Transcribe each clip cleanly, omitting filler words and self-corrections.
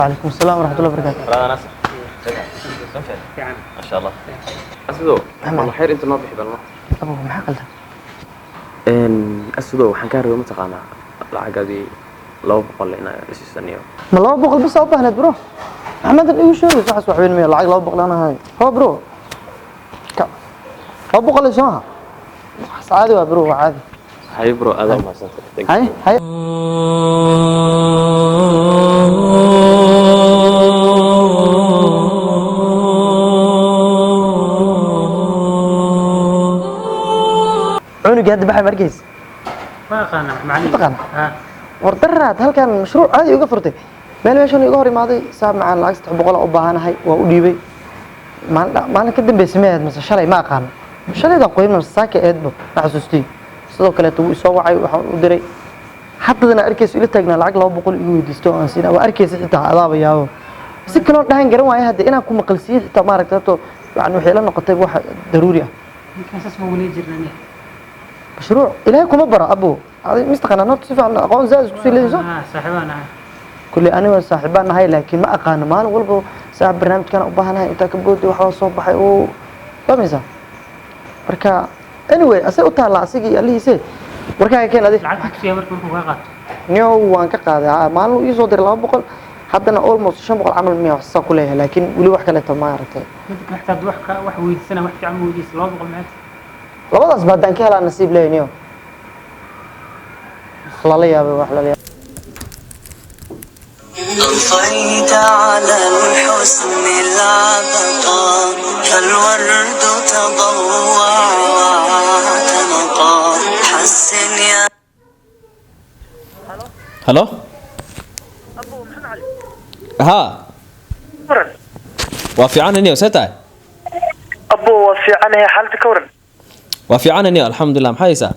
وعليكم السلام ورحمة الله وبركاته. Brother Nasir. Fiican. Ma sha Allah. Asido, wal xeer inta noo bixi balno. Abo, maxaa qaldan? Asido, waxaan kaa rabay mataqaanaa lacagaadii 200 inaa isiisaniyo. Ma 200 bas u baahneed, bro? Maxamedan igu sheegayso waxaas wax weyn miya lacag 200 aan ahay. Ho bro. Ka 200 soo aha. Waxaas caadi waa, bro, waa caadi. Haye bro, aad u mahadsantahay. Hay hay. Cunuga hadda baxay markays. Ma aqaana macallin. Ma taqaana? Ha. War daraad halkan mashruuc caadi uga furtay. Meel meeshan iga hor imaaday saab macaan lacag 300 u baahanahay, waa u dhiibay. Maalin ka dambeysay ma ahayd mase shalay, ma aqaano. Shalayda qoyn mase saaka eedbo ma xasuustay. Sidoo kaleeto wuu isoo wacay, waxaan u diray. Haddana arkayso ila taagnaa lacag 200 igu weydiisto oo aan siinaa. Waa arkaysa xitaa adaaba yaabo. Si kaloo dhahan garan waayo hadda inaan ku maqalsiiyo xitaa maaragtay horta, yani waxay ila noqotay wax daruuri ah. Ninkan saas ma weli jirnaa. Mashruuc ilaahay kuma baro, abo. Adi mistaqaanaa horta si fiican aqoon zaad isku sii leeyso. Ha, saaxiibaan ahay. Kulli aniga saaxiibaan nahay, laakiin ma aqaano maalin walba saaxiib barnaamijkan u baahanahay intaa ka boodi waxaa soo baxay oo fahmaysaa. Marka anyway asay u taallaa asigii alihiise warkaaga keen adi. Lacagta ku siiya marka markuu kaa qaato. Niyow, waan ka qaaday maalin uu ii soo diray 200, haddana almost 500 camal miya wax saa ku leeyahay, laakiin weli wax kaleeto ma aragtay. Mid kale xitaa hadduu wax ka wax weydiisana, wax fiican ma weydiisa, 200 maxay? Labadaas ba haddaan ka helaa nasiib leeyahay niyow. Wax lala yaabay, wax lala yaabay. أضفيت على الحسن العبقى فالورد تضوع واعتنقا حسن يا Halo? Haa. Waa fiican niyo, see tahay? Abo, waa fiicanahay, xaaladda ka waran? Waa fiican niyo, alxamdulilah. Maxaa haysaa?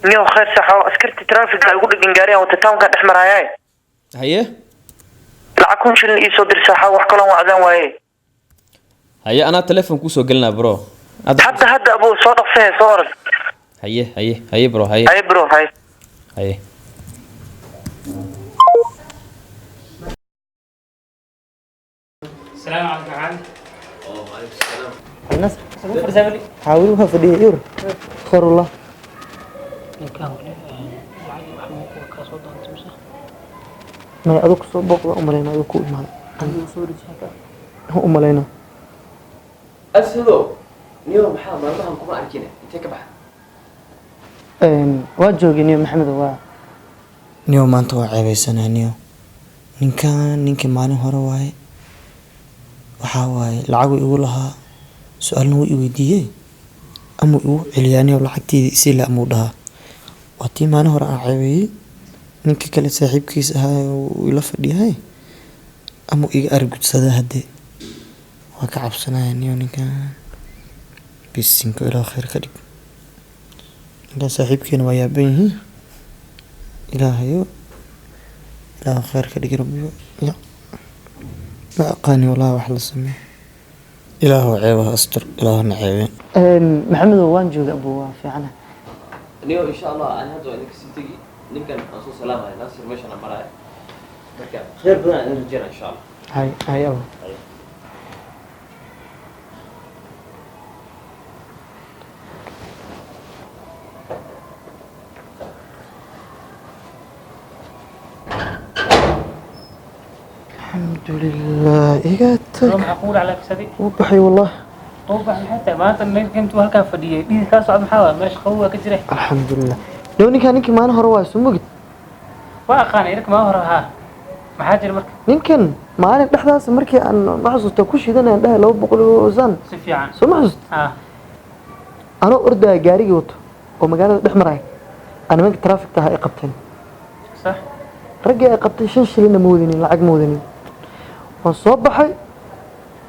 Niyow, khayr saxo, askartii traafiga ay ugu dhegan gaariyan wata townka dhex maraayaay. Haye? Lacag 1000 shilin iisoo dir saaxa, wax kaloon wacdaan waaye. Haye, anaa telefoon kuusoo gelinaa, bro. Hadda. Hadda hadda abo, soo dhaqsee, soo orod. Haye haye haye bro, haye. Haye bro, haye. Haye. Salaamu calaykum cali. Nasr. Isagu fadhisaa weli? Haa, weli waa fadhiya yur khayrullah. Ninkan weli lacag wax ma ku kaa soo doontay mise? May, adigu kusoo booqda u malayna, adigu ku imaaday. Adigu soo wareejiyay. U malayna. Asido, niyo maxaa maalmahan kuma arkin, intee ka baxa? Waa joogay niyo, Maxamed, waa Niyo, maanta waa ceebeysanaa niyo. Ninkan ninkii maalin hore waaye. Waxaa waaye lacag uu igu lahaa, su-aalna wuu i weydiiyey, ama igu celiyaa niyo lacagteydii isii la amuu dhahaa. Waa tii maalin hore aan ceebeeyey ninka kale saaxiibkiis ahaa uu ila fadhiyahay, ama iga argudsadaa haddee. Waa ka cabsanaya niyo ninkan. Bisinka, ilaah khayr ka dhig. Ninkan saaxiibkeena waa yaaban yihiin. Ilaahayo, ilaah khayr ka dhig rabbiyo. Ya ma aqaani wallahi wax la sameeyo. Ilaahu ceebaha astur, ilaahuna ceebeen. Maxamedow, waan joogay abo, waa fiicanahay. Niyo, insha Allah ani hadda waa idinka sii tegi. Ninkan aan soo salaamaya Nasir meeshan aan maraya. Marka khayr badan aan idin rajeynaa insha Allah. Hay hay abo. Haye. Alxamdulilah, iga tag. Maxaa kugu dhacay kisadii? Wuu baxay wallah. Quubax maxay tahay maanta ninka intuu halkaa fadhiyay dhiig kaa socda? Maxaa waay, meesha qabow waa ka jira. Alxamdulilah. Niyo, ninkan ninkii maalin hore waa soo mogid. Waa aqaanay ninka maa hore ahaa. Maxaa jira marka? Ninkan maalin dhexdaas markii aan ma xasuusta ku shidanayaan dhahay 200 oo saan. Si fiican. Soo ma xasuusta? Ha. Anoo ordaya gaarigii wato oo magaalada dhex maraya aan nimanka trafficta ahaa ay qabteen. Sax. Raggii ay qabtay 5 shilinna ma wadinin, lacag ma wadanin. Waan soo baxay,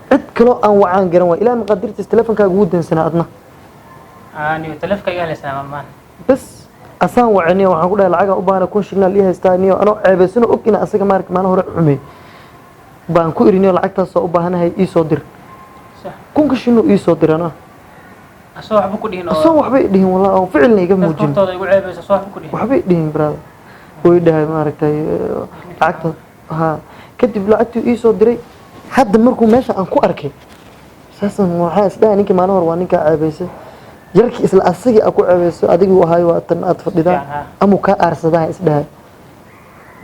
cid kaloo aan wacaan garan waay. Ilaa maqaadirtiis telefonkaaga ugu dansanaa adna. Niyo, taleefka iga helaysaa maalmahan. Bas asaan waciniyo, waxaan ku dhahay lacagaan u baahana, 1000 shilin aa lii haystaa niyo. Anoo ceebaysano og ina asaga maarka maalin hore xumey baan ku iri, niyo lacagtaasoo u baahanahay ii soo dir. Sax. 1000-ka shilin ii soo dirana. Asoo waxba ku dhihin oo? Asoon waxbay dhihin wallah, oo ficilna iga dadka muujin. Hortooda igu ceebaysa, asoo waxba ku dhihin. Waxbay dhihin brother, way dhahay maaragtay lacagta Ha, kadib lacagtii ii soo diray. Hadda markuu meesha aan ku arkay saasan, waxaa isdhahay ninkii maalin hore waa ninkaa ceebaysay, yarkii isla asagii aa ku ceebayso adigii ahaay, waa tan aad fadhidaa. Fiican, ha. Amuu kaa aarsadaa isdhahay.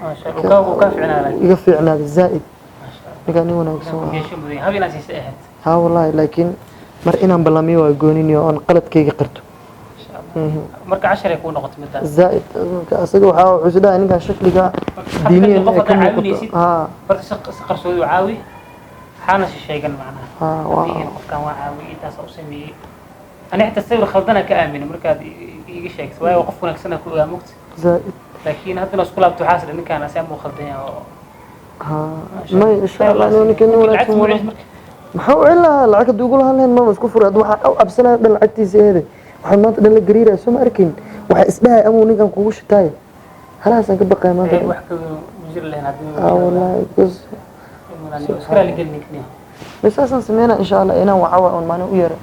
Maasha Allah, uu kaa fiicnaa laakiin. Iga fiicnaaday zaaid. Maasha Allah. Ninkaa nin wanaagsan waa. Geesho mudan hab inaad siisa ahayd. Haa wallahi, laakiin mar inaan ballamiyo waa gooniniyo oon qaladkayga qirto. Masha Allah, marka cashar ay kuu noqotay midaas. Zaaid. Marka asaga waxaa wuxuu isdhahay ninkaan shakliga diiniyan qof ee ka haddaad muuqato. caawinaysid, Haa. marka si qarsoodi u caawi, waxaana sheegan macnaha. Haa, waa. Adigan qofkan waa caawiyey, intaas u sameeyey, ani xitaa sawir khaldana ka aamino markaad iiga sheegto, waayo waa qof wanaagsan ku ogaa mugta. Zaaid. Laakiin haddana isku laabto, waxaas dhan ninkaan asaa muu khaldan yahay oo Haa, may insha Allah ninkan nin lacagta wanaagsan ma waa. celis marka. Maxaa u celin lahaa lacag haddii ugu lahaan lahayn? Mama isku furay. Hadda waxaa u cabsanaya dhan lacagtiisa eede, waxaan maanta dhan la gariiraya soo ma arkayn, waxaa isdhahay amuu ninkan kugu shitaayo, halahaasaan ka baqaya maanta dhan. Wax ka weyn ma jiri lahayn haddii Haa wallahi, because iska raali gelin ninkan. Bas saasaan sameynaa insha Allah, inaan wacawa oon maalin u yeero.